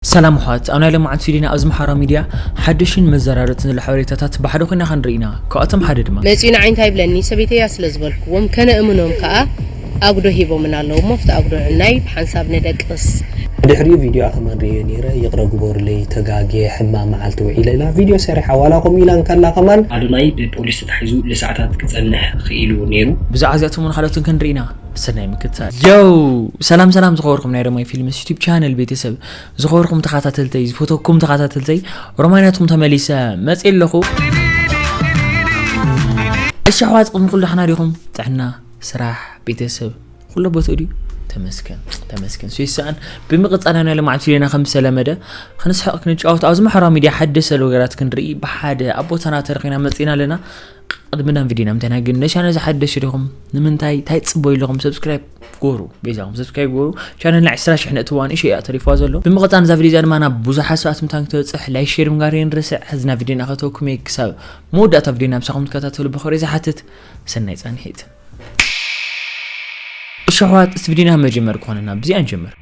ሰላም ኣሕዋት፣ ኣብ ናይ ሎማዓንቲ ቪድዮና ኣብዚ ማሕበራዊ ሚድያ ሓድሽን መዘራረብትን ዘሎ ሓበሬታታት ብሓደ ኮይና ክንርኢ ኢና። ካብኣቶም ሓደ ድማ መጺኡ ንዓይ እንታይ ይብለኒ? ሰበይተይ እያ ስለ ዝበልክዎም ከነእምኖም ከኣ ኣጉዶ ሂቦምና ኣለዉ እሞ ኣብቲ ኣጉዶ ንዕናይ ብሓንሳብ ንደቅስ። ብድሕሪኡ ቪድዮኣ ከማን ርእየ ነይረ፣ ይቕረ ግበሩለይ ተጋግየ ሕማም መዓልቲ ውዒለ ኢላ ቪድዮ ሰሪሓ። ዋላ ከምኡ ኢላ እንከላ ከማን ኣዶናይ ብፖሊስ ተታሒዙ ንሰዓታት ክጸንሕ ክኢሉ ነይሩ። ብዛዕባ እዚኣቶም እውን ካልኦትን ክንርኢ ኢና። ሰናይ ምክትታል። ዮው! ሰላም ሰላም ዝኸበርኩም ናይ ሮማይ ፊልምስ ዩቱብ ቻነል ቤተሰብ፣ ዝኸበርኩም ተኸታተልተይ፣ ዝፈተኩም ተኸታተልተይ፣ ሮማይ ናትኩም ተመሊሰ መጽእ ኣለኹ። እሺ ኣሕዋት፣ ቅድሚ ኩሉ ደሕና ዲኹም? ጥዕና፣ ስራሕ፣ ቤተሰብ ኩሉ ቦትኡ ድዩ? ተመስገን፣ ተመስገን። ሶ ይስኣን። ብምቕጻል ናይ ሎማዓንቲ ቪድዮና ከም ዝተለመደ ክንስሕቕ ክንጫወት ኣብዚ ማሕበራዊ ሚድያ ሓደሰ ነገራት ክንርኢ ብሓደ ኣብ ቦታና ተረኺና መጺና ኣለና። ቅድሚ ናብ ቪድዮና ምንታይና ግን ነሻነ ዝሓደሽ ዲኹም? ንምንታይ? እንታይ ትጽበዩ ኣለኹም? ሰብስክራይብ ግበሩ። ቤዛኹም ሰብስክራይብ ግበሩ። ቻነልና ዕስራ ሽሕ ነጥቢ ዋን እሺ እያ ተሪፍዋ ዘሎ። ብምቕጻል እዛ ቪድዮ እዚኣ ድማ ናብ ብዙሓት ሰባት ምታን ክትበጽሕ ላይክ ሼር ምግባር የንርስዕ። ሕዚ ናብ ቪድዮና ከተወኩም እየ። ክሳብ መወዳእታ ቪድዮና ምሳኹም ትከታተሉ ብኽብሪ ዝሓትት። ሰናይ ጻንሒት። እሺ ኣሕዋት፣ እስቲ ቪድዮና መጀመር ክኾነና ብዚኣ ንጀምር።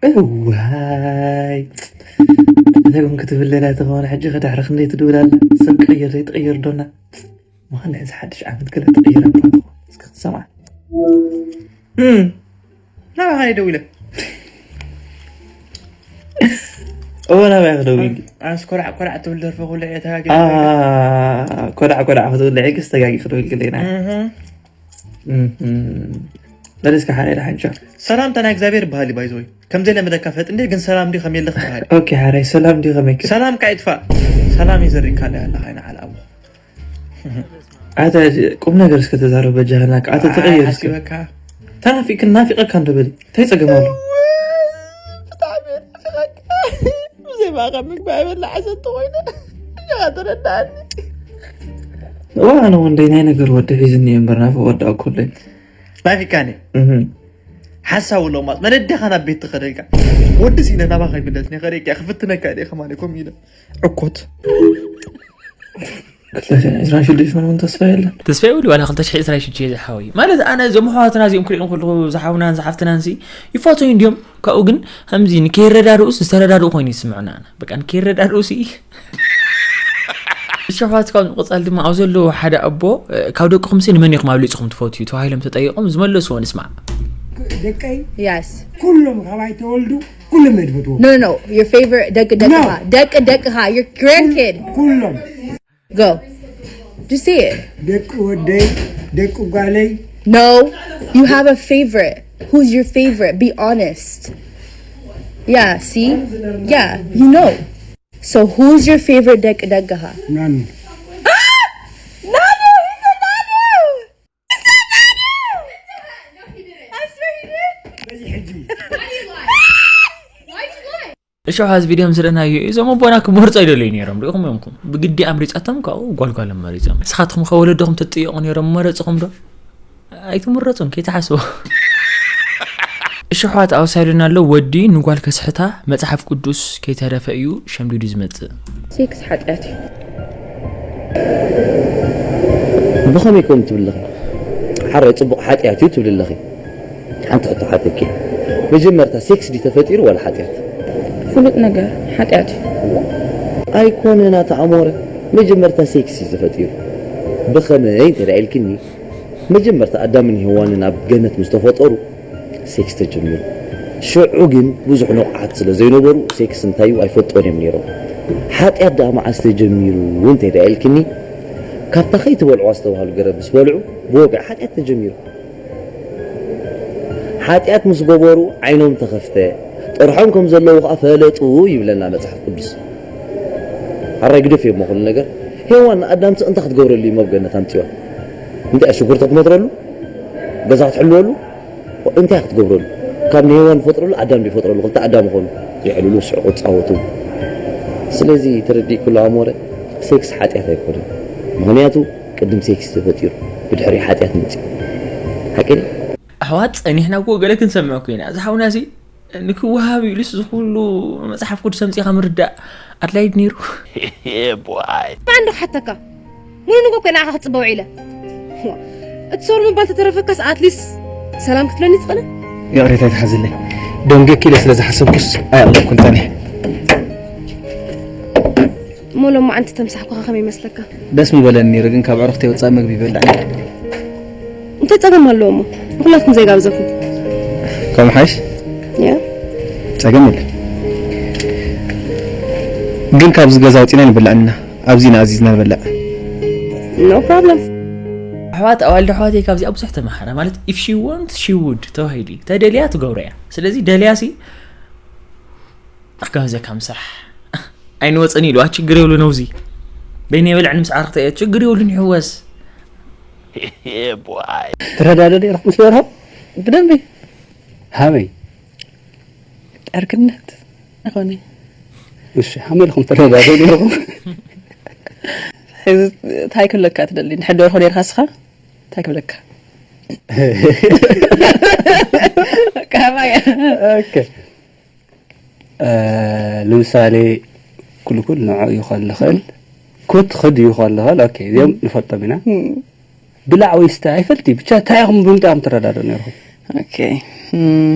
እዋይ፣ እንታይ ኮን ክትብል ደላ ተኾነ ሕጂ ከዳሕሪ ክንደይ ትድውል ኣላ? ሰብ ቀይር ዘይትቕይር ዶና? ምዃን እዚ ሓድሽ ዓመት ገለ ትቕይር እባ ትኾን? እስኪ ክትሰምዓ። እም፣ ናባኻ እየ ደዊለ። እወ፣ ናባይ ክደውል። ኣንስ ኮዳዕ ኮዳዕ ትብል ደርፊ ኩሉ እየ ተጋጊ። አ፣ ኮዳዕ ኮዳዕ ክትብል ለዒ ክስ ተጋጊ ክትብል ግለና። እህ። እህ። በል እስከ ሓራይ ደሓን ቻው። ሰላምታ ናይ እግዚኣብሔር በሃሊ ባይዘወይ። ከም ዘይለመደካ ፈጥ እንዴ፣ ግን ሰላም ድዩ ከም የለኽ በሃሊ። ኦኬ፣ ሓራይ ሰላም ድዩ ከመይ ከ? ሰላም ካይ ጥፋእ። ሰላም ይዘሪካ ኣለኻ ይንዓል ኣቦ። ኣታ ቁም ነገር እስከ ተዛረብ በጃህና። ኣታ ተቐየር እስከ። ሓሲበካ። ተናፊቅን ናፊቀካ እንዶ በል። እንታይ ጸገም ኣሎ? ብጣዕሚ እየ ናፊቀካ። ብዘይ ብኣኻ ምግቢ ኣይበልዕ ሰቲ ኮይነ። እንዲኻ ተረዳእኒ። እዋ፣ ኣነ ወንደይ ናይ ነገር ወዲ ሒዝኒ እየ እምበር ናፍቆት ደኣ እኮ ኣለኒ። ናፊቃኒ። እህ። ሓሳዊ ሎማስ መነደኻ ናብ ቤት ትኸደልካ። ወዲ ሲነ ናባኻ ይፍለጥኒ፣ ከደልካ ክፍትነካ እየ ከማን ከምኡ ኢለ። ዕኮት። ክልተ ሽሕን ዕስራን ሽዱሽተን እውን ተስፋ የለን። ተስፋ ይብሉ ዋላ ክልተ ሽሕን ዕስራን ሽዱሽተን ዝሓወይ። ማለት ኣነ እዞም ኣሕዋትና እዚኦም ክሪኦም ከለኹ ዝሓውናን ዝሓፍትናን ሲ ይፋተዩ እንዲዮም። ካብኡ ግን ከምዚ ንከይረዳድኡስ ዝተረዳድኡ ኮይኑ ይስምዑና ኣነ። በቃ ንከይረዳድኡ ሲ። እሺ ኣሕዋት፣ ካብ ምቕጻል ድማ ኣብ ዘለዎ ሓደ ኣቦ፣ እ፣ ካብ ደቅኹም ሲ ንመን ኢኹም ኣብሊጽኹም ትፈትዩ ተባሂሎም ተጠይቖም ዝመለስዎ ንስማዕ። ደቀይ Yes. ኩሎም ካባይ ተወልዱ ኩሎም እየ ዝፈትዎም። No, no, no. Your favorite ደቂ ደቅኻ። No. ደቂ ደቅኻ. Your grandkid. ኩሎም። Go. Just say it. ደቂ ወደይ፣ ደቂ ጓለይ። No, you have a favorite. Who's your favorite? Be honest. Yeah, see? Yeah, you know. So who's your favorite ደቂ ደቅኻ? ናኑ። Ah! ናኑ! He's a ናኑ! He's a ናኑ! I swear he did. በዚ ሕጂ። Why do you lie? Why do you lie? እሺ፣ ኣብዚ ቪድዮ ምስ ረኣናዮ እዞም ኣቦና ክመርጾ ይደልዩ ነይሮም። ሪኢኹም ኢኹም። ብግዲ ኣምሪጻቶም ካብኡ ጓልጓሎም መሪጾም። ንስኻትኩም ከ ወለድኹም ትጥየቑ ነይሮም መረጽኹም ዶ? ኣይትምረጹን፣ ከይትሓስቡ። እሺ፣ ኣሕዋት፣ ኣውሳይሉና ኣሎ። ወዲ ንጓል ከስሕታ መጽሓፍ ቅዱስ ከይተረፈ እዩ ሸምዲዱ ዝመጽእ። ሴክስ ሓጢኣት እዩ። ብኸመይ ከምኡ ትብልኺ? ሓራይ ጽቡቕ ሓጢኣት እዩ ትብሊ ኣለኺ። ሓንቲ ሕቶ ሓተኪ። መጀመርታ ሴክስ ድዩ ተፈጢሩ ዋላ ሓጢኣት? ፍሉጥ ነገር ሓጢኣት እዩ። ኣይኮነን ኣታ ኣሞረ። መጀመርታ ሴክስ እዩ ተፈጢሩ። ብኸመይ እንተ ደኣ ኢልክኒ፣ መጀመርታ ኣዳምን ሄዋንን ኣብ ገነት ምስ ተፈጠሩ ሴክስ ተጀሚሩ። ሽዑ ግን ብዙሕ ንቑሓት ስለ ዘይነበሩ ሴክስ እንታይ እዩ ኣይፈልጦን እዮም ነይሮም። ሓጢኣት ደኣ መዓስ ተጀሚሩ እንተ ደኣ ኢልክኒ፣ ካብታ ከይትበልዕዋ ዝተባህሉ ገረብ ምስ በልዑ ብወግዒ ሓጢኣት ተጀሚሩ። ሓጢኣት ምስ ገበሩ ዓይኖም ተኸፍተ፣ ጥርሖም ከም ዘለዉ ኸኣ ፈለጡ ይብለና መጽሓፍ ቅዱስ። ሓራይ ግደፍዮ እሞ ኩሉ ነገር። ሄዋን ንኣዳም ሲ እንታይ ክትገብረሉ እዩ ኣብ ገነት ኣምጺዋ? እንታይ ሽጉርቲ ክትመትረሉ? ገዛ ክትሕልወሉ? እንታይ ክትገብረሉ? ካብ ንሄዋን ዝፈጥረሉ ኣዳም ድዩ ይፈጥረሉ? ክልተ ኣዳም ይኾኑ። ይዕልሉ፣ ይስሕቁ፣ ይጻወቱ። ስለዚ ተረዲእኩ ኣሎ ኣሞረ፣ ሴክስ ሓጢኣት ኣይኮነን። ምኽንያቱ ቅድም ሴክስ ተፈጢሩ፣ ብድሕሪኡ ሓጢኣት መጺኡ። ሓቂ ድዩ? ኣሕዋት፣ ጸኒሕና እኮ ገለ ክንሰምዕ እኮ ኢና። እዚ ሓውና እዚ ንክወሃብ ኢሉስ ዝኹሉ መጽሓፍ ቅዱስ ኣምጺኻ ምርዳእ ኣድላዪ ድዩ ነይሩ? Yeah, boy. ኣንዶ ሓተካ? ሙሉ ንጎ ኮይና ንዓኻ ክጽበ ውዒለ። እቲ ሶር ምባል ተተረፈካስ ኣትሊስት ሰላም ክትብለኒ ትኽእልን? ይቕሬታ ይትሓዝለይ። ደንጌኪ ኢለ ስለ ዝሓሰብኩስ ኣይኣቕለኩን ጸኒሕ። እሞ ሎማዓንቲ ተምሳሕኩኻ ከመይ ይመስለካ? ደስ ምበለኒ ነይሩ፣ ግን ካብ ዕርኽቲ ወፃኢ መግቢ ይበልዕ። እንታይ ጸገም ኣለዎ እሞ? ንኹላትኩም ዘይጋብዘኩም። ከም ሓይሽ ያ ጸገም የለ፣ ግን ካብዚ ገዛ ወፂና ንበልዕ እና ኣብዚ ንኣዚዝና ንበልዕ። no problem። ኣሕዋት ኣዋልድ ኣሕዋተይ ካብዚኣ ብዙሕ ተምሃራ። ማለት if she want she would ተባሂሉ እዩ። ተደልያ ትገብሮ እያ። ስለዚ ደልያ ሲ ኣጋብዘካ ምስራሕ ኣይንወፅን ኢሉ ችግር የብሉ ነውዚ በይነ የበልዕን ምስ ዓርክተ እየ ችግር የብሉን ይሕወስ። ትረዳደ ዲኹም ምስ ደርሆ ብደንቢ ሃበይ ዕርክነት ኣይኮነ እሺ ሃመልኹም ትረዳደ ዲኹም ሕዚ እንታይ ክብለካ ትደሊ? እንድሕር ደርሆ ነርካ ስኻ እንታይ ክብለካ? ካባያ ኦኬ ንምሳሌ ኩልኩል ንዑ ይኸል ንኽእል ኩት ኽድ ይኸል ንኽእል ኦኬ እዚኦም ንፈልጦም ኢና ብላዕ ወይ ስተ ኣይፈልጥ እዩ ብቻ እንታይ ኢኹም ብምንታይ ኢኹም ትረዳድኡ ነርኹም ኦኬ እም፣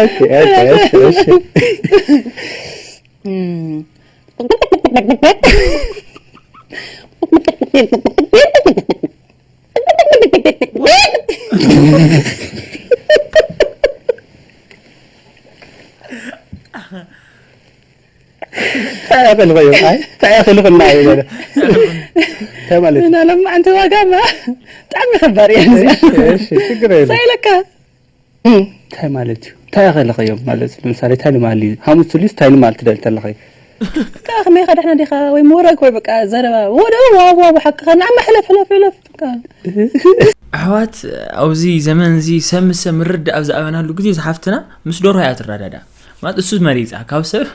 ኦኬ ኦኬ እሺ እሺ እም፣ ታያፈልኸዮ ታያፈልኸና ይበለ እንታይ ማለት እዩ እና ለማዓንቲ ዋጋማ ብጣዕሚ ከባድ እያ እዚኣ እሺ ችግር የለ ሳይለካ እንታይ ማለት እዩ እንታይ ያኸለኸዮም ማለት ለምሳሌ እንታይ ንማል እዩ ሃሙስ ትልዩስ እንታይ ንማል ትደል ተለኸ ከመይ ከዳሕና ዲኻ ወይ ምወረግ ወይ በቃ ዘረባ ወደ ዋዋ ብሓቅኻ ንዓማ ሕለፍ ሕለፍ ሕለፍ በቃ ኣሕዋት ኣብዚ ዘመን እዚ ሰብ ምስ ሰብ ምርድእ ኣብ ዝኣበናሉ ግዜ ዝሓፍትና ምስ ደርሆ እያ ትረዳዳ ማለት እሱ መሪፃ ካብ ሰብ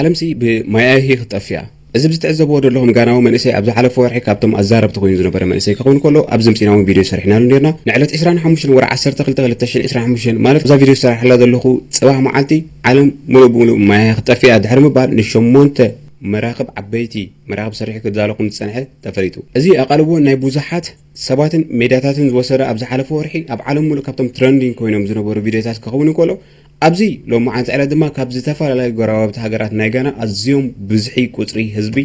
ዓለምሲ ብማያሂ ክትጠፍያ እዚ ብዝትዕዘብዎ ዘለኹም ጋናዊ መንእሰይ ኣብ ዝሓለፈ ወርሒ ካብቶም ኣዛረብቲ ኮይኑ ዝነበረ መንእሰይ ክኸውን ከሎ ኣብዚ ምፂና እውን ቪድዮ ሰሪሕናሉ ነርና ንዕለት ዕስራን ሓሙሽተን ወርሒ ዓሰርተ ክልተ ክልተ ሽሕን ዕስራን ሓሙሽተን ማለት እዛ ቪድዮ ዝሰራሕላ ዘለኹ ፅባሕ መዓልቲ ዓለም ሙሉእ ብሙሉእ ማያሂ ክትጠፍያ ድሕሪ ምባል ንሸሞንተ መራኽብ ዓበይቲ መራኽብ ሰሪሑ ክዳሎ ከም ዝፀንሐ ተፈሊጡ እዚ ኣቓልቦ ናይ ብዙሓት ሰባትን ሜድያታትን ዝወሰደ ኣብ ዝሓለፈ ወርሒ ኣብ ዓለም ሙሉእ ካብቶም ትረንዲንግ ኮይኖም ዝነበሩ ቪድዮታት ክኸውን እንከሎ ኣብዚ ሎማዓንቲ ዕለት ድማ ካብ ዝተፈላለዩ ጎረባብቲ ሃገራት ናይ ጋና ኣዝዮም ብዝሒ ቁፅሪ ህዝቢ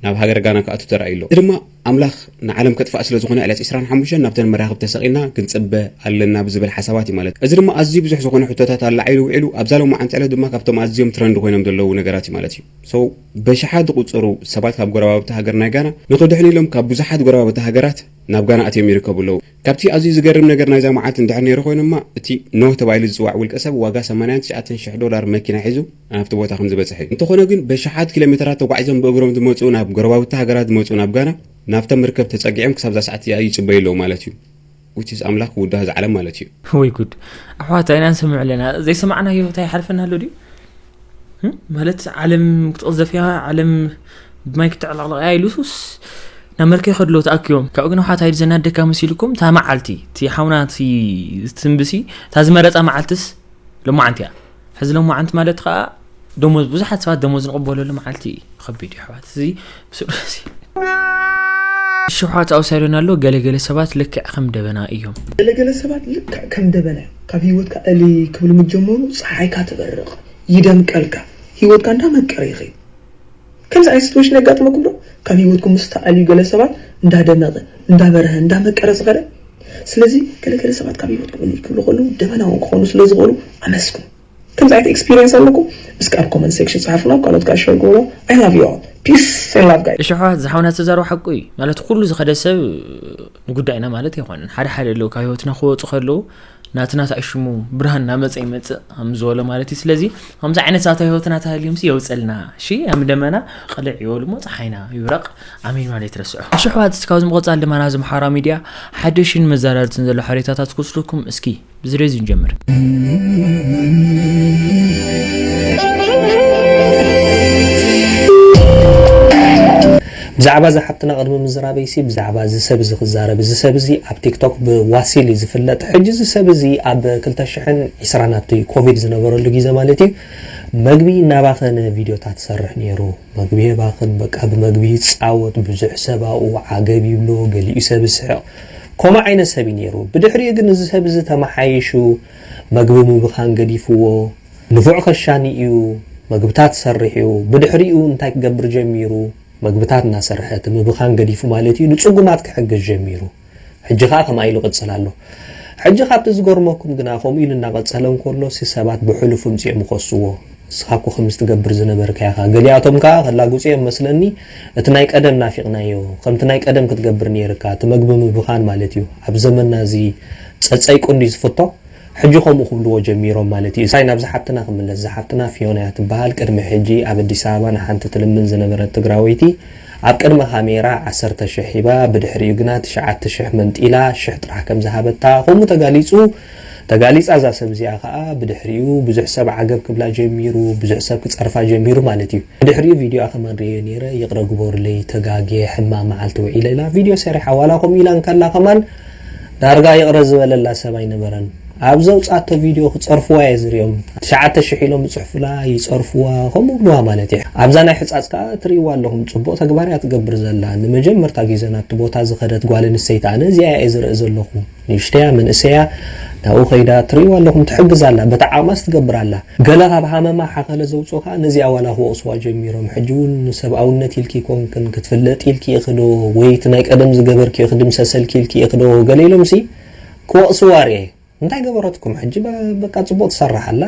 ናብ ሃገር ጋና ክኣቱ ተራእዩ ኣሎ እዚ ድማ ኣምላኽ ንዓለም ከጥፋእ ስለ ዝኾነ ዕለት ዕስራን ሓሙሽተን ናብተን መራኽብ ተሰቒልና ክንፅበ ኣለና ብዝብል ሓሳባት እዩ ማለት እዚ ድማ ኣዝዩ ብዙሕ ዝኾነ ሕቶታት ኣላዒሉ ውዒሉ ኣብዛ ሎማዓንቲ ዕለት ድማ ካብቶም ኣዝዮም ትረንድ ኮይኖም ዘለዉ ነገራት እዩ ማለት እዩ so በሽሓት ዝቑፀሩ ሰባት ካብ ጎረባብቲ ሃገር ናይ ጋና ንኽድሕኑ ኢሎም ካብ ብዙሓት ጎረባብቲ ሃገራት ናብ ጋና ኣትዮም ይርከቡ ኣለዉ። ካብቲ ኣዝዩ ዝገርም ነገር ናይዛ መዓልቲ እንድሕር ነይሩ ኮይኑ እማ እቲ ኖህ ተባሂሉ ዝፅዋዕ ውልቀ ሰብ ዋጋ ሰማንያን ትሽዓተን ሽሕ ዶላር መኪና ሒዙ ናብቲ ቦታ ከም ዝበፅሐ እዩ። እንተኾነ ግን በሽሓት ኪሎ ሜትራት ተጓዒዞም ብእግሮም ዝመፁ ናብ ጎረባብቲ ሃገራት ዝመፁ ናብ ጋና ናብታ መርከብ ተፀጊዖም ክሳብ እዛ ሰዓት እዚኣ ይፅበዩ ኣለዉ ማለት እዩ። which is ኣምላኽ ክውድኣ ዝዓለም ማለት እዩ። ወይ ጉድ ኣሕዋት ኣይና ንሰምዕ ኣለና ዘይሰማዕናዮ እንታይ ይሓልፈና ኣሎ ድዩ? ማለት ዓለም ክትቕዘፍ እያ ዓለም ብማይ ክትዕለቕለቕ እያ ኢሉስ ናብ መርከ ከድሎ ተኣኪቦም ካብኡ ግን ሓት ኣይድ ዘናደካ መሲልኩም እታ መዓልቲ እቲ ሓውና እቲ ትንብሲ እታ ዝመረፃ መዓልትስ ሎማዓንቲ እያ ሕዚ ሎማዓንቲ ማለት ከዓ ደሞዝ ብዙሓት ሰባት ደሞዝ ንቕበለሉ መዓልቲ እዩ ከቢድ እዩ ኣሕዋት እዚ ብስሩሲ ሽውሓት ኣውሳዶና ኣሎ ገለገለ ሰባት ልክዕ ከም ደበና እዮም ገለገለ ሰባት ልክዕ ከም ደበና እዮም ካብ ህይወትካ እሊ ክብሉ ምጀመሩ ፀሓይካ ትበርቕ ይደምቀልካ ህይወትካ እንዳመቀረ ይኸይድ ከምዚ ዓይነት ሲትዌሽን የጋጥመኩም ዶ ካብ ህይወትኩም ምስ ተኣልዩ ገለ ሰባት እንዳደመቐ እንዳበረሀ እንዳመቀረ ዝኸደ ስለዚ ገለገለ ሰባት ካብ ህይወትኩም እሊ ክብሉ ከለዉ ደበና እውን ክኾኑ ስለ ዝኽእሉ ኣመስግኑ ከምዚ ዓይነት ኤክስፒሪየንስ ኣለኩም እስኪ ኣብ ኮመንት ሴክሽን ፃሓፉና ካልኦት ከዓ ሸር ግበሮ I love you all peace and love guys እሽሖ ዝሓውና ተዛረቡ ሓቁ እዩ ማለት ኩሉ ዝኸደ ሰብ ንጉዳይና ማለት ኣይኮነን ሓደ ሓደ ኣለዉ ካብ ህይወትና ክወፁ ከለዉ ናትና ተኣሽሙ ብርሃን እናመፀ ይመፅእ ከም ዝበሎ ማለት እዩ ስለዚ ከምዚ ዓይነት ዛታ ህይወትና ተሃልዮም ሲ የውፀልና እሺ ኣም ደመና ቅልዕ ይበሉ ሞ ፀሓይና ይብረቕ ኣሜን ማለት ይትረስዑ እሺ ኣሕዋት እስካብ ዝምቕፃል ድማ ናዚ ምሓራ ሚድያ ሓደሽን መዘራርትን ዘሎ ሓሬታታት ክወስደኩም እስኪ ብዝሬዝ ንጀምር ብዛ ብዛዕባ እዛ ሓብትና ቅድሚ ምዝራበይሲ ብዛዕባ እዚ ሰብ እዚ ክዛረብ። እዚ ሰብ እዚ ኣብ ቲክቶክ ብዋሲል እዩ ዝፍለጥ። ሕጂ እዚ ሰብ እዚ ኣብ ክልተ ሽሕን ዕስራን ኣብቲ ኮቪድ ዝነበረሉ ግዜ ማለት እዩ፣ መግቢ እናባኸነ ቪድዮታት ይሰርሕ ነይሩ። መግቢ የባኽን፣ በቃ ብመግቢ ይፃወት፣ ብዙሕ ሰብ ኣብኡ ዓገብ ይብሎ፣ ገሊኡ ሰብ ይስሕቕ። ከምኡ ዓይነት ሰብ እዩ ነይሩ። ብድሕሪኡ ግን እዚ ሰብ እዚ ተመሓይሹ፣ መግቢ ምብኻን ገዲፍዎ፣ ንፉዕ ከሻኒ እዩ፣ መግብታት ይሰርሕ እዩ። ብድሕሪኡ እንታይ ክገብር ጀሚሩ? መግብታት እናሰርሐ፣ እቲ ምብኻን ገዲፉ ማለት እዩ፣ ንጽጉማት ክሕግዝ ጀሚሩ። ሕጂ ኸኣ ከምኣ ኢሉ ይቕጽል ኣሎ። ሕጂ ካብቲ ዝገርመኩም ግና፣ ከምኡ ኢሉ እናቐጸለ እንከሎ፣ ሲ ሰባት ብሕሉፉ ኣምጺኦም ይኸስዎ። "ንስኻ እኮ ከምዚ ትገብር ዝነበርካ ኢኻ።" ገሊኣቶም ከኣ ከላግጹ እዮም መስለኒ፣ "እቲ ናይ ቀደም ናፊቕናዮ፣ ከምቲ ናይ ቀደም ክትገብር ነይርካ፣ እቲ መግቢ ምብኻን ማለት እዩ፣ ኣብ ዘመንና እዚ ጸጸይቁ እንድዩ ዝፍቶ፣ ሕጂ ከምኡ ክብልዎ ጀሚሮም ማለት እዩ።" ሳይ ናብዛ ሓብትና ክምለስ። እዛ ሓብትና ፊዮና እያ ትበሃል። ቅድሚ ሕጂ ኣብ ኣዲስ ኣበባ ንሓንቲ ትልምን ዝነበረት ትግራወይቲ፣ ኣብ ቅድሚ ካሜራ ዓሰርተ ሽሕ ሂባ፣ ብድሕሪኡ ግና ትሽዓተ ሽሕ መንጢላ፣ ሽሕ ጥራሕ ከም ዝሃበታ ከምኡ ተጋሊጹ። ተጋሊጻ እዛ ሰብ እዚኣ ከኣ፣ ብድሕሪኡ ብዙሕ ሰብ ዓገብ ክብላ ጀሚሩ፣ ብዙሕ ሰብ ክጸርፋ ጀሚሩ ማለት እዩ። ብድሕሪኡ ቪድዮኣ ከማን ርእየ ነይረ፣ "ይቕረ ግበሩለይ፣ ተጋግየ፣ ሕማም መዓልቲ ውዒለ" ኢላ ቪድዮ ሰሪሓ። ዋላ ከምኡ ኢላ እንከላ ከማን፣ ዳርጋ ይቕረ ዝበለላ ሰብ ኣይነበረን። ኣብ ዘውጻቶ ቪድዮ ክጸርፍዋ እየ ዝርእዮም። ትሽዓተ ሽሕ ኢሎም ይጽሕፉላ፣ ይጸርፍዋ፣ ከምኡ ይብልዋ ማለት እዩ። ኣብዛ ናይ ሕጻጽ ከኣ ትርእይዋ ኣለኹም፣ ጽቡቕ ተግባር እያ ትገብር ዘላ። ንመጀመርታ ግዜ ናብቲ ቦታ ዝኸደት ጓል ኣንስተይቲ ኣነ እዚኣ እየ ዝርኢ ዘለኹ። ንእሽተያ መንእሰያ ናብኡ ከይዳ ትርእይዋ ኣለኹም፣ ትሕግዝ ኣላ፣ በቲ ዓቕማስ ትገብር ኣላ። ገለ ካብ ሃመማ ሓኸለ ዘውጽኡ ከኣ ነዚኣ ዋላ ክወቕስዋ ጀሚሮም። ሕጂ እውን ንሰብኣውነት ኢልኪ ኣይኮንክን፣ ክትፍለጢ ኢልኪ ኢኺ ዶ፣ ወይ እቲ ናይ ቀደም ዝገበርክዮ ክድምሰሰልኪ ኢልኪ ኢኺ ዶ፣ ገለ ኢሎምሲ ክወቕስዋ ርእየ። እንታይ ገበረትኩም? ሕጂ በ-፣ በቃ ጽቡቕ ትሰርሕ ኣላ።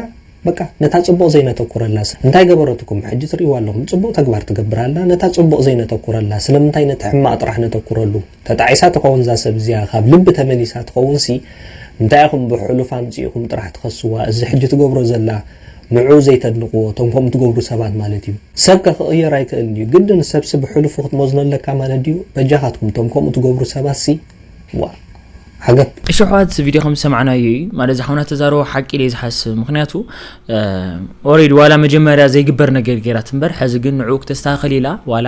በቃ ነታ ጽቡቕ ዘይነተኩረላስ እንታይ ገበረትኩም? ሕጂ ትርእይዋ ኣለኹም። ጽቡቕ ተግባር ትገብር ኣላ። ነታ ጽቡቕ ዘይነተኩረላ፣ ስለምንታይ ነቲ ሕማቕ ጥራሕ ነተኩረሉ? ተጣዒሳ ትኸውን እዛ ሰብ እዚኣ፣ ካብ ልቢ ተመሊሳ ትኸውንሲ፣ እንታይ ኢኹም ብሕሉፍ ኣምጺእኹም ጥራሕ ትኸስዋ? እዚ ሕጂ ትገብሮ ዘላ ንዕኡ ዘይተድንቕዎ፣ እቶም ከምኡ ትገብሩ ሰባት ማለት እዩ። ሰብ ከ ክቕየር ኣይክእልን ድዩ? ግድን ሰብሲ ብሕሉፉ ክትመዝኖ ኣለካ ማለት ድዩ? በጃኻትኩም፣ እቶም ከምኡ ትገብሩ ሰባትሲ፣ ዋ፣ ዓገብ። እሺ ኣሕዋት፣ እዚ ቪድዮ ከም ዝሰማዕናዮ እዩ። ማለት፣ እዚ ሓውና ተዛረቦ ሓቂ ኢለ እየ ዝሓስብ። ምኽንያቱ፣ እ፣ ኦሬዲ ዋላ መጀመርያ ዘይግበር ነገር ገይራት እምበር፣ ሕዚ ግን ንዕኡ ክተስተኻኽል ኢላ፣ ዋላ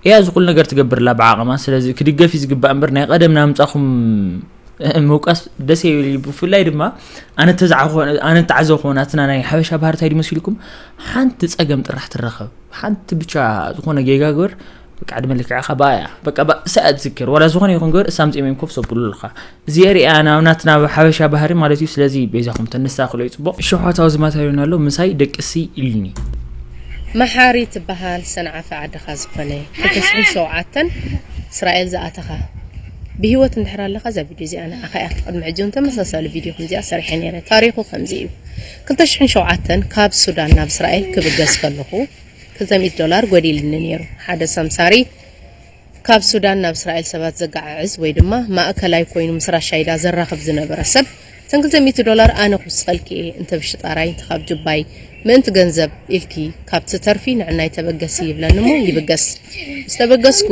እያ እዚ ኩሉ ነገር ትገብር ኣላ ብዓቕማ። ስለዚ ክድገፍ እዩ ዝግባእ እምበር፣ ናይ ቀደም ናምጻኹም ምውቃስ ደስ ይብል እዩ። ብፍላይ ድማ ኣነ ተዛዕኾ-፣ ኣነ ተዓዘብኮ ናትና ናይ ሓበሻ ባህሪ እንታይ ድዩ መሲልኩም? ሓንቲ ጸገም ጥራሕ ትረኸብ። ሓንቲ ብቻ ዝኾነ ጌጋ ግበር፣ በቃ ዕድመ ልክዕኻ ብኣ እያ። በቃ ብኣ፣ እሳ እያ ትዝክር። ዋላ ዝኾነ ይኹን ግበር፣ እሳ ኣምጺኦም እዮም ኮፍ ዘብሉልኻ። እዚ ሪኣ ናብ ናትና ሓበሻ ባህሪ ማለት እዩ። ስለዚ በይዛኹም ተነስተኻኽሎ እዩ ጽቡቕ። እሺ፣ ኣሕዋት፣ እዚ ማታ ይብለና ኣሎ፣ ምሳይ ደቅሲ ኢሉኒ። መሓሪ ትበሃል ሰንዓፈ ዓድኻ ዝኾነ ክልተ ሽሕን ሸውዓተን እስራኤል ዝኣተኻ ብህይወት እንድሕር ኣለኻ፣ እዛ ቪድዮ እዚኣ ንዓኻ እያ። ቅድሚ ሕጂ እውን ተመሳሳሊ ቪድዮ ከምዚኣ ሰሪሐ ነይረ። ታሪኹ ከምዚ እዩ። ክልተ ሽሕን ሸውዓተን ካብ ሱዳን ናብ እስራኤል ክብገስ ከለኹ፣ ክልተ ሚእቲ ዶላር ጎዲልኒ ነይሩ። ሓደ ሰምሳሪ ካብ ሱዳን ናብ እስራኤል ሰባት ዘጋዓዕዝ ወይ ድማ ማእከላይ ኮይኑ ምስ ራሻይዳ ዘራኽብ ዝነበረ ሰብ፣ እተን ክልተ ሚእቲ ዶላር ኣነ ክውስኸልኪ እየ፣ እንተ ብሽጣራይ፣ እንተ ካብ ጁባይ፣ ምእንቲ ገንዘብ ኢልኪ ካብ ትተርፊ ንዕናይ ተበገሲ ይብለኒ እሞ ይብገስ። ምስ ተበገስኩ፣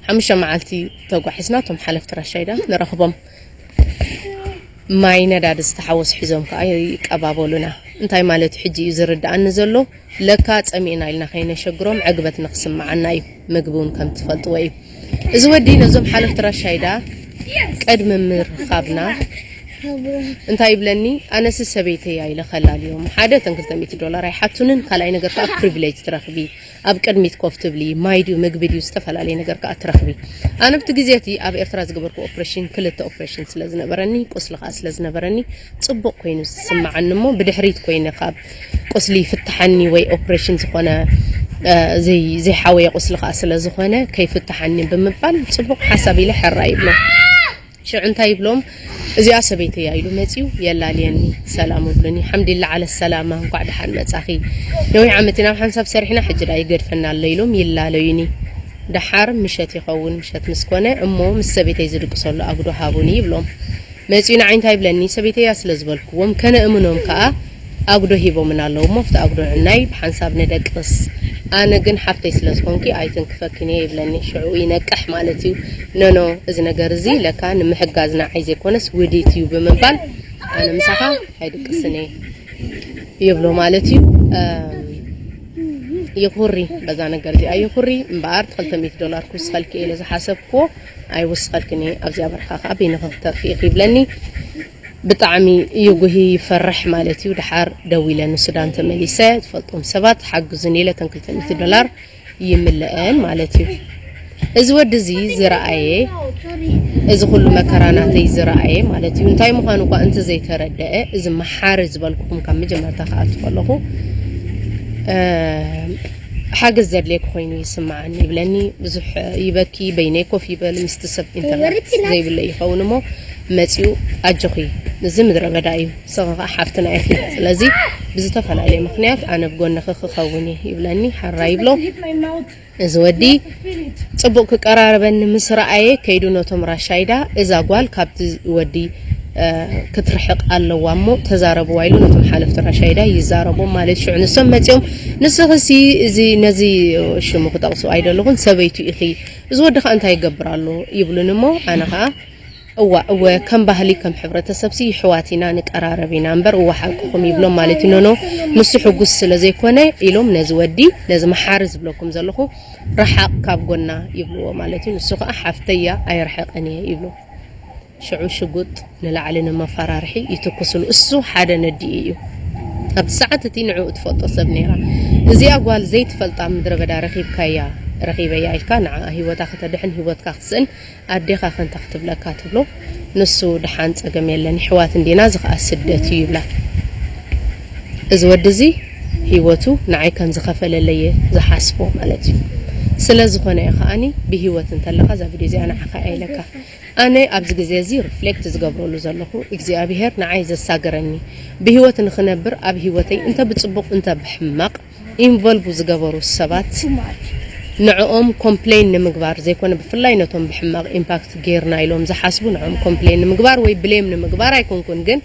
ሓሙሽተ መዓልቲ ተጓሒዝና፣ እቶም ሓለፍቲ ራሻይዳ ንረኽቦም። ማይ ነዳዲ ዝተሓወሱ ሒዞም ከኣ ይቀባበሉና። እንታይ ማለት እዩ ሕጂ እዩ ዝርድኣኒ ዘሎ? ለካ ጸሚእና ኢልና ከይነሸግሮም ዕግበት ንኽስምዓና እዩ። ምግቢ እውን ከም ትፈልጥዎ እዩ። እዚ ወዲ ነዞም ሓለፍቲ ራሻይዳ ቅድሚ ምርኻብና እንታይ ይብለኒ? ኣነሲ ሰበይተይ ኢለ ከላልዮም። ሓደ፣ እተን ክልተ ሚእቲ ዶላር ኣይሓቱንን፣ ካልኣይ ነገር ከኣ ፕሪቪሌጅ ትረኽቢ። ኣብ ቅድሚት ኮፍ ትብሊ፣ ማይ ድዩ ምግቢ ድዩ ዝተፈላለየ ነገር ከኣ ትረኽቢ። ኣነ ኣብቲ ግዜ እቲ ኣብ ኤርትራ ዝገበርኩ ኦፕሬሽን፣ ክልተ ኦፕሬሽን ስለ ዝነበረኒ፣ ቁስሊ ከኣ ስለ ዝነበረኒ፣ ጽቡቕ ኮይኑ ዝስምዓኒ እሞ፣ ብድሕሪት ኮይነ ካብ ቁስሊ ይፍትሓኒ ወይ ኦፕሬሽን ዝኾነ፣ እ፣ ዘይ-፣ ዘይሓወየ ቁስሊ ከኣ ስለ ዝኾነ፣ ከይፍትሓኒ ብምባል ጽቡቕ ሓሳብ ኢለ ሕራይ ይብሎ። ሽዑ እንታይ ይብሎም? "እዚኣ ሰበይተይ እያ" ኢሉ መጺኡ የላልየኒ። ሰላም እብሉኒ። "ሓምዲላ ዓለ ሰላማ፣ እንኳዕ ደሓን መጻኺ። ነዊሕ ዓመት ኢና ኣብ ሓንሳብ ሰሪሕና፣ ሕጂ ደኣ ይገድፈና ኣሎ" ኢሎም ይላለዩኒ። ደሓር ምሸት ይኸውን፣ ምሸት ምስ ኮነ፣ "እሞ ምስ ሰበይተይ ዝድቅሰሉ ኣጉዶ ሃቡኒ" ይብሎም። መጺኡ ንዓይ እንታይ ይብለኒ? ሰበይተይ እያ ስለ ዝበልክዎም፣ ከነእምኖም ከኣ ኣጉዶ ሂቦምና ኣለዉ እሞ፣ ኣብቲ ኣጉዶ ንዕናይ ብሓንሳብ ንደቅስ። ኣነ ግን ሓፍተይ ስለ ዝኾንኪ ኣይትንክፈክን እየ ይብለኒ። ሽዑ ይነቅሕ ማለት እዩ። ኖኖ፣ እዚ ነገር እዚ ለካ ንምሕጋዝ ንዓይ ዘይኮነስ ውዲት እዩ ብምባል፣ ኣነ ምሳኻ ኣይድቅስን እየ ይብሎ ማለት እዩ። እም፣ ይኹሪ፣ በዛ ነገር እዚኣ ይኹሪ እምበኣር፣ ክልተ ሚእቲ ዶላር ክውስኸልኪ እየ ኢለ ዝሓሰብክዎ ኣይውስኸልክን እየ። ኣብዚኣ በረኻ ከዓ በይንኺ ክተርፊ ኢኺ ይብለኒ። ብጣዕሚ ይጉሂ፣ ይፈርሕ ማለት እዩ። ድሓር ደዊለ ንሱዳን ተመሊሰ፣ ትፈልጦም ሰባት ሓግዙኒ ኢለ እተን ክልተ ሚእቲ ዶላር ይምልአን ማለት እዩ። እዚ ወዲ እዚ ዝረኣየ፣ እዚ ኩሉ መከራ ናተይ ዝረኣየ ማለት እዩ። እንታይ ምዃኑ እኳ እንተ ዘይተረደአ፣ እዚ መሓሪ ዝበልኩኹም ካብ መጀመርታ ክኣቱ ከለኹ፣ እ፣ ሓገዝ ዘድልየኪ ኮይኑ ይስምዓኒ ይብለኒ። ብዙሕ ይበኪ፣ በይነይ ኮፍ ይበል፣ ምስቲ ሰብ ኢንተርነት ዘይብለ ይኸውን እሞ መጺኡ፣ ኣጆኺ፣ እዚ ምድረ በዳ እዩ፣ ንስኺ ኸዓ ሓፍትና ኢኺ። ስለዚ ብዝተፈላለየ ምኽንያት ኣነ ብጎንኺ ክኸውን እየ ይብለኒ። ሓራ ይብሎ። እዚ ወዲ ጽቡቕ ክቀራረበኒ ምስ ረኣየ፣ ከይዱ ነቶም ራሻይዳ፣ እዛ ጓል ካብቲ ወዲ፣ እ፣ ክትርሕቕ ኣለዋ እሞ ተዛረብዋ ኢሉ ነቶም ሓለፍቲ ራሻይዳ ይዛረቦም ማለት። ሽዑ ንሶም መጺኦም፣ "ንስኽሲ እዚ፣ ነዚ ሽሙ ክጠቕሶ ኣይደለኹን፣ ሰበይቱ ኢኺ፣ እዚ ወዲ ኸኣ እንታይ ይገብር ኣሎ?" ይብሉኒ እሞ ኣነ ኸኣ፣ "እዋ፣ እወ፣ ከም ባህሊ፣ ከም ሕብረተሰብሲ ይሕዋት ኢና፣ ንቀራረብ ኢና እምበር፣ እወ፣ ሓቅኹም" ይብሎም ማለት እዩ። ኖኖ፣ ንሱ ሕጉስ ስለ ዘይኮነ ኢሎም ነዚ ወዲ፣ ነዚ መሓሪ ዝብለኩም ዘለኹ፣ "ርሓቕ ካብ ጎና" ይብልዎ ማለት እዩ። ንሱ ኸኣ፣ "ሓፍተያ ኣይርሕቕን እየ" ይብሎ። ሽዑ ሽጉጥ ንላዕሊ ንመፈራርሒ ይትኩስሉ። እሱ ሓደ ነዲኡ እዩ። ኣብቲ ሰዓት እቲ ንዕኡ ትፈልጦ ሰብ ነይራ። እዚኣ ጓል ዘይትፈልጣ ምድረ በዳ ረኺብካያ፣ ረኺበያ ኢልካ ንዓኣ ህይወታ ከተድሕን ህይወትካ ክትስእን ኣዴኻ ከንታ ክትብለካ ትብሎ። ንሱ፣ "ደሓን ጸገም የለን፣ ይሕዋት እንዲና፣ እዚ ኸኣ ስደት እዩ" ይብላ። እዚ ወዲ እዚ ህይወቱ ንዓይ ከም ዝኸፈለለየ ዝሓስቦ ማለት እዩ። ስለ ዝኾነ እየ ከኣኒ ብህይወት እንተለኻ እዛ ቪድዮ እዚኣ ንዓኻ እያ ኢለካ። ኣነ ኣብዚ ግዜ እዚ ሪፍሌክት ዝገብረሉ ዘለኹ እግዚኣብሄር ንዓይ ዘሳገረኒ፣ ብህይወት ንኽነብር ኣብ ህይወተይ እንተ ብጽቡቕ እንተ ብሕማቕ ኢንቮልቭ ዝገበሩ ሰባት ንዕኦም ኮምፕሌን ንምግባር ዘይኮነ፣ ብፍላይ ነቶም ብሕማቕ ኢምፓክት ጌርና ኢሎም ዝሓስቡ ንዕኦም ኮምፕሌን ንምግባር ወይ ብሌም ንምግባር ኣይኮንኩን፣ ግን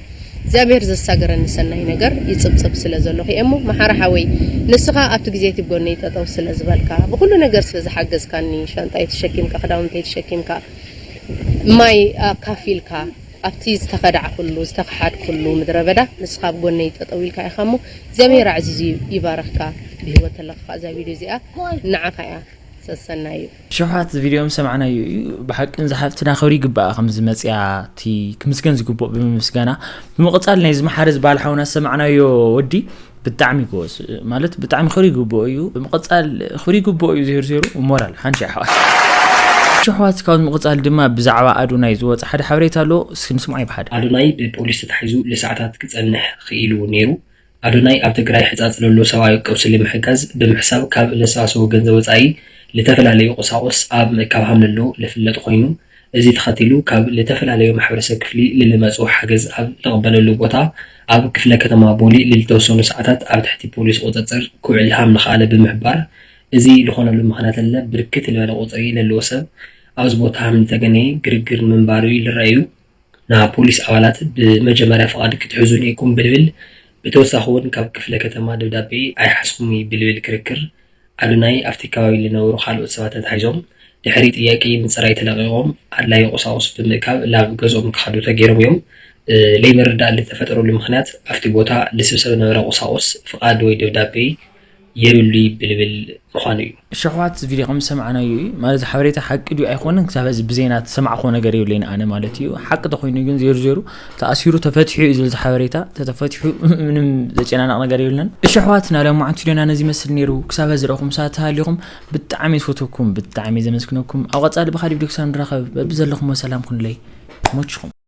እግዚኣብሔር ዘሳገረኒ ሰናይ ነገር ይጽብጽብ ስለ ዘለኹ እየ እሞ፣ መሓሪ ሓወይ፣ ንስኻ ኣብቲ ግዜ እቲ ጎነይ ጠጠው ስለ ዝበልካ፣ ብኹሉ ነገር ስለ ዝሓገዝካኒ፣ ሻንጣይ ተሸኪምካ፣ ክዳውንተይ ተሸኪምካ፣ ማይ ኣካፊልካ፣ ኣብቲ ዝተኸዳዕኩሉ፣ ዝተኸሓድኩሉ ምድረ በዳ ንስኻ ኣብ ጎነይ ጠጠው ኢልካ ኢኻ እሞ፣ እግዚኣብሔር ኣዕዚዙ ይባርኽካ። ብህይወት ተለኻ እዛ ቪድዮ እዚኣ ንዓኻ እያ። ሰሰናዩ። ሽውሓት ቪድዮ ምስ ሰማዕናዮ እዩ። ብሓቂ ንዛ ሓፍትና ክብሪ ይግባኣ፣ ከምዚ መፅያ እቲ ክምስገን ዝግብኦ ብምምስጋና። ብምቕፃል ናይዚ መሓሪ ዝበሃል ሓውና ዝሰማዕናዮ ወዲ ብጣዕሚ ጎበዝ፣ ማለት ብጣዕሚ ክብሪ ይግብኦ እዩ። ብምቕፃል ክብሪ ይግብኦ እዩ፣ ዜሩ ዜሩ ሞራል ሓንሻ ኣሕዋት። ሽውሓት ካብ ምቕፃል ድማ ብዛዕባ ኣዶናይ ዝወፀ ሓደ ሓበሬታ ኣሎ፣ እስኪ ንስምዖ ይብሓድ። ኣዶናይ ብፖሊስ ተታሒዙ ለሰዓታት ክፀንሕ ክኢሉ ነይሩ። ኣዶናይ ኣብ ትግራይ ሕፃፅ ለሎ ሰብኣዊ ቀውሲ ንምሕጋዝ ብምሕሳብ ካብ ለሰባሰቦ ገንዘብ ወፃኢ ልተፈላለዩ ቁሳቁስ ኣብ ምእካብ ሃም ለሎ ልፍለጥ ኮይኑ፣ እዚ ተኸቲሉ ካብ ልተፈላለዩ ማሕበረሰብ ክፍሊ ልልመፁ ሓገዝ ኣብ ልቕበለሉ ቦታ ኣብ ክፍለ ከተማ ቦሊ ልልተወሰኑ ሰዓታት ኣብ ትሕቲ ፖሊስ ቁፅፅር ክውዕል ሃም ልኸኣለ ብምሕባር፣ እዚ ልኾነሉ ምኽንያት ለለ ብርክት ልበለ ቁፅሪ ለለዎ ሰብ ኣብዚ ቦታ ሃም ልተገነየ ግርግር ንምንባሩ እዩ ልረኣዩ። ንፖሊስ ኣባላት ብመጀመርያ ፍቓድ ክትሕዙ ኔኩም ብልብል፣ ብተወሳኺ እውን ካብ ክፍለ ከተማ ደብዳቤ ኣይሓዝኩም እዩ ብልብል ክርክር ኣዶናይ ኣብቲ ከባቢ ዝነበሩ ካልኦት ሰባት ተታሒዞም ድሕሪ ጥያቄ ምፅራይ ተለቒቖም ኣድላዪ ቁሳቁስ ብምእካብ ናብ ገዝኦም ክኸዱ ተገይሮም እዮም። ለይምርዳእ ልተፈጠረሉ ምኽንያት ኣብቲ ቦታ ልስብሰብ ነበረ ቁሳቁስ ፍቓድ ወይ ደብዳቤ የብሉይ ብልብል ምዃኑ እዩ። ሽሕዋት ቪድዮ ከም ዝሰማዕናዮ እዩ። ማለት እዚ ሓበሬታ ሓቂ ድዩ ኣይኮነን ክሳብ ሕዚ ብዜና ዝሰማዕክዎ ነገር የብለይን ኣነ ማለት እዩ። ሓቂ ተኾይኑ ግን ዜሩ ዜሩ ተኣሲሩ ተፈቲሑ እዩ ዝብል እዚ ሓበሬታ። ተተፈቲሑ ምንም ዘጨናነቕ ነገር የብልናን። እሺ ኣሕዋት፣ ናይ ሎማዓንቲ ቪድዮና ነዚ ይመስል ነይሩ። ክሳብ ሕዚ ረኹም ሰባት ተሃሊኹም ብጣዕሚ ዝፈትወኩም፣ ብጣዕሚ ዘመስግነኩም። ኣብ ቀጻሊ ብኻሊእ ቪድዮ ክሳብ ንራኸብ በብዘለኹም ሰላም ኩኑለይ። ይመችኹም።